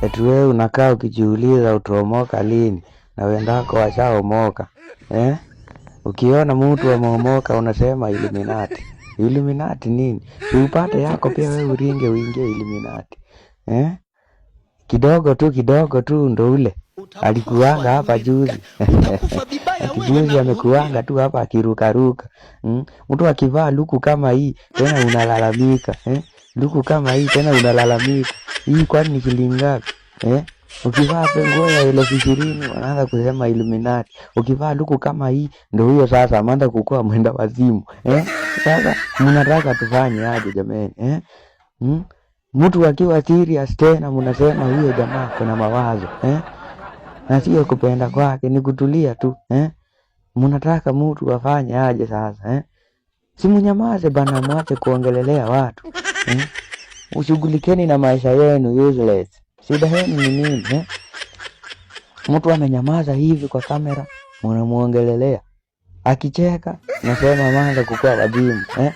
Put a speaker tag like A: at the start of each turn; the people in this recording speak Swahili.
A: Eti wewe unakaa ukijiuliza utaomoka lini na wenzako washaomoka, eh? Ukiona mtu ameomoka unasema Illuminati. Illuminati nini? Si upate yako pia wewe uringe uingie Illuminati. Eh? Kidogo tu ndo ule alikuanga hapa juzi.
B: Utakufa vibaya
A: Ati
B: wewe
A: juzi
B: na Uhuru.
A: Amekuanga tu hapa akirukaruka. Mtu akivaa luku kama hii tena unalalamika, eh? Luku kama hii tena unalalamika. Hii kwani ni shilingi ngapi? Eh? Ukivaa nguo ya 20,000 wanaanza kusema Illuminati. Ukivaa luku kama hii ndo huyo sasa ameanza kukua mwenda wazimu. Eh? Sasa mnataka tufanye aje jameni? Eh? Mtu akiwa serious tena mnasema huyo jamaa kuna mawazo, eh? Na sio kupenda kwake, ni kutulia tu, eh? Mnataka mtu afanye aje sasa, eh? Si mnyamaze bana, mwache kuongelelea watu, eh? Ushughulikeni na maisha yenu, useless. Shida yenu ni nini, eh? Mtu amenyamaza hivi kwa kamera, mnamuongelelea. Akicheka nasema ameanza kukua wazimu, eh?